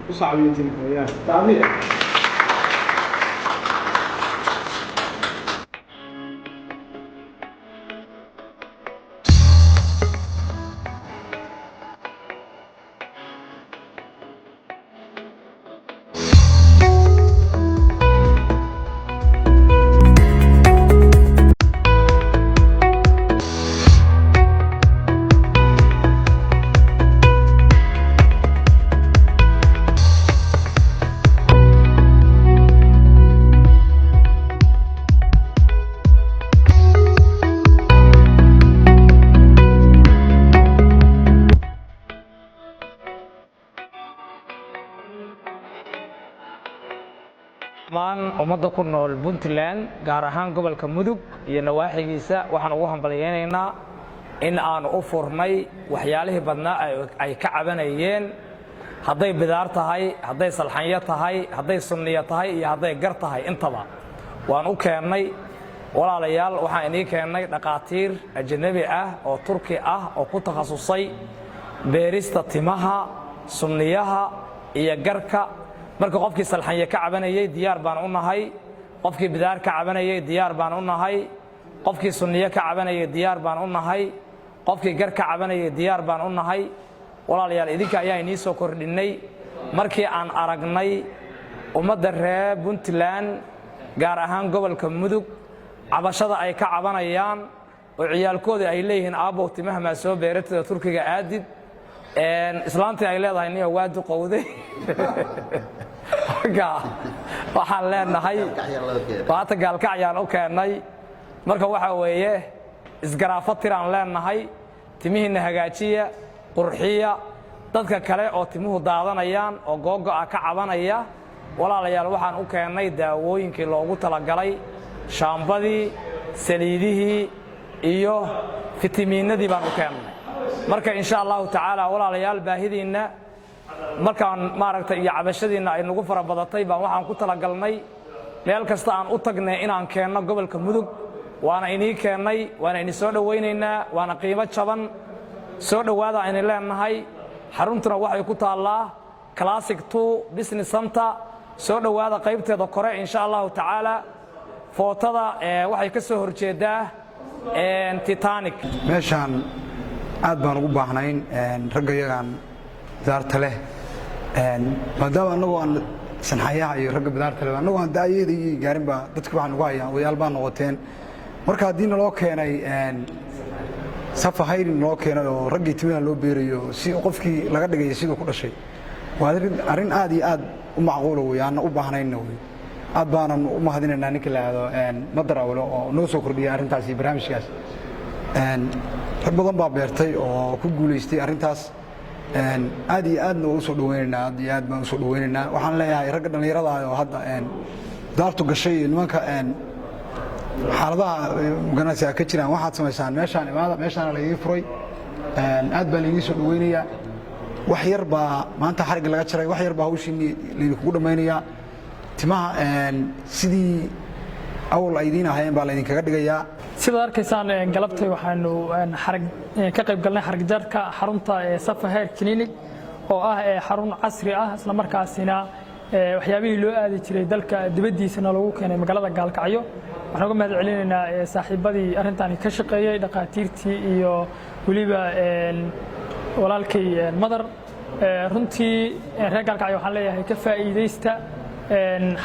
U sacbiyo tiimka ya sacbiya. Dhammaan ummadda ku nool Puntland, gaar ahaan gobolka Mudug iyo nawaaxigiisa, waxaan ugu hambalyaynaynaa in aanu u furnay waxyaalihii badnaa ay ka cabanayeen, hadday bidaar tahay, hadday salxanyo tahay, hadday sunniyo tahay iyo hadday gar tahay intaba waan u keennay. Walaalayaal, waxaan inii keennay dhaqaatiir ajanabi ah oo Turki ah oo ku takhasusay beerista timaha, sunniyaha iyo garka. Marka qofkii salxanye ka cabanayey, diyaar baan u nahay. Qofkii bidaar ka cabanayey, diyaar baan u nahay. Qofkii sunniyo ka cabanayey, diyaar baan u nahay. Qofkii gar ka cabanayey, diyaar baan u nahay. Walaalayaal, idinka ayaa inii soo kordhinnay markii aan aragnay ummadda reer Puntland, gaar ahaan gobolka Mudug, cabashada ay ka cabanayaan oo ciyaalkoodii ay leeyihiin, "Aabbow, timaha maa soo beeratida Turkiga aadid?" Islaantii ay leedahay, "Niyo, waa duqowday." Marka waxaan leenahay maanta Gaalkacyaan u keennay. Marka waxaa weeye isgaraafo tiraan leenahay, timihiinna hagaajiya, qurxiya. Dadka kale oo timuhu daadanayaan oo googo'a ka cabanaya, walaalayaal, waxaan u keennay daawooyinkii loogu talagalay, shaambadii, saliidihii iyo fitamiinadii baan u keennay. Marka insha Allahu tacaala, walaalayaal, baahidiinna markaan maaragtay iyo cabashadiinna ay nagu fara badatay baan waxaan ku talagalnay meel kasta aan u tagnay inaan keenno gobolka Mudug. Waana inii keennay, waana idin soo dhowaynaynaa, waana qiimo jaban. Soo dhowaada aynu leenahay. Xaruntuna waxay ku taallaa Classic Two Business Center. Soo dhowaada, qaybteeda kore insha Allahu tacaala. Footada waxay ka soo horjeedaa Titanic. Meeshaan aad baan ugu baahnayn ragga yagaan bidaarta leh, maadaama annagoo aan sanxayaha iyo ragga bidaarta leh, annagoo aan da'yada iyo gaarin baa dadki waxaan ugu hayaan odayaal baa noqoteen. Marka haddii naloo keenay Safa Hair, naloo keenay oo raggii timaha loo beerayo, si qofkii laga dhigayo siduu ku dhashay, waa arrin aad iyo aad u macquula wey, aanna u baahnayna wey. Aad baanan u mahadinaynaa ninka la ahdo Madar Awlo oo noo soo kordhiyay arrintaas iyo barnaamijkaas. Rag badan baa beertay oo ku guulaystay arrintaas. Aad iyo aadna waa usoo dhaweynaynaa, aad iyo aad baan usoo dhaweynaynaa. Waxaan leeyahay ragga dhallinyarada ah oo hadda daartu gashay iyo nimanka xaaladaha ganacsiga ka jiraan, waxaad samaysaan meeshaan imaada, meeshaana laydii furay, aad baa laydii soo dhaweynayaa. Wax yar baa maanta xarigga laga jaray, wax yar baa hawshiinii laydinkugu dhammaynayaa. Timaha sidii awal ay idiin ahaayeen baa laydinkaga dhigayaa. Sidaad arkaysaan, galabtay waxaanu xarag ka qayb galnay xarigjarka xarunta Safa Hair Clinic oo ah xarun casri ah, isla markaasina waxyaabihii loo aadi jiray dalka dibaddiisana lagu keenay magaalada Gaalkacyo. Waxaan uga mahad celinaynaa saaxiibadii arrintani ka shaqeeyey, dhakhaatiirtii iyo weliba walaalkay Madar. Runtii reer Gaalkacyo waxaan leeyahay, ka faa'iidaysta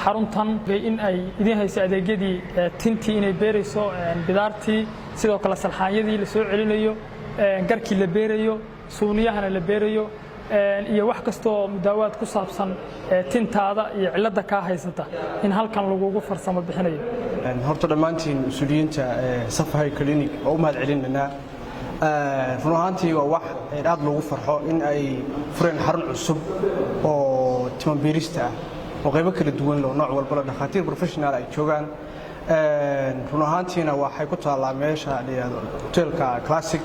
xaruntan in ay idiin hayso adeegyadii tintii inay beerayso, bidaartii, sidoo kale salxaanyadii la soo celinayo, garkii la beerayo, suuniyahana la beerayo, iyo wax kastoo mudaawaad ku saabsan tintaada iyo cilladda kaa haysata in halkan lagugu farsamo bixinayo. Horta dhammaantiin mas-uuliyiinta Safa Hair Clinic waa u mahad celinaynaa. Run ahaantii waa wax aad loogu farxo in ay fureen xarun cusub oo timabeerista ah oo qaybo kala duwan loo, nooc walba la, dhakhaatiir professional ay joogaan. Run ahaantiina waxay ku taallaa meesha la yidhaahdo hotelka Classic.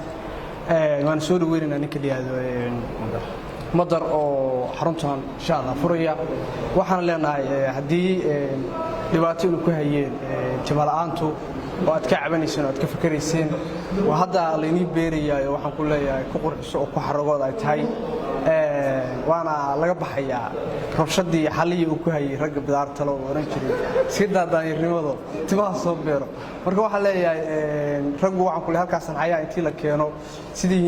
Waan soo dhaweynaynaa ninka la yidhaahdo Madar oo xaruntan insha Allah furaya. Waxaan leenahay, haddii dhibaato inu ku hayeen timo la'aantu oo aad ka cabanayseen oo aad ka fakarayseen, waa hadda laynii beerayaa. Waxaan ku leeyahay ku qurxiso oo ku xaragooda ay tahay. Waana laga baxayaa rabshadii xalihii uu ku hayay ragga bidaartalo oo oran jiray iska daadaanyarnimado timaha soo beero. Marka waxaan leeyahay raggu, waxaan kule halkaas sanxayaa intii la keeno sidii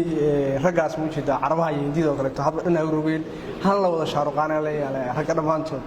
raggaas ma ujeedaa, Carabaha iyo Hindida oo kaleeto, hadba dhan ha rogeen, hana la wada shaaruqaanaan leeyahay ragga dhammaantood.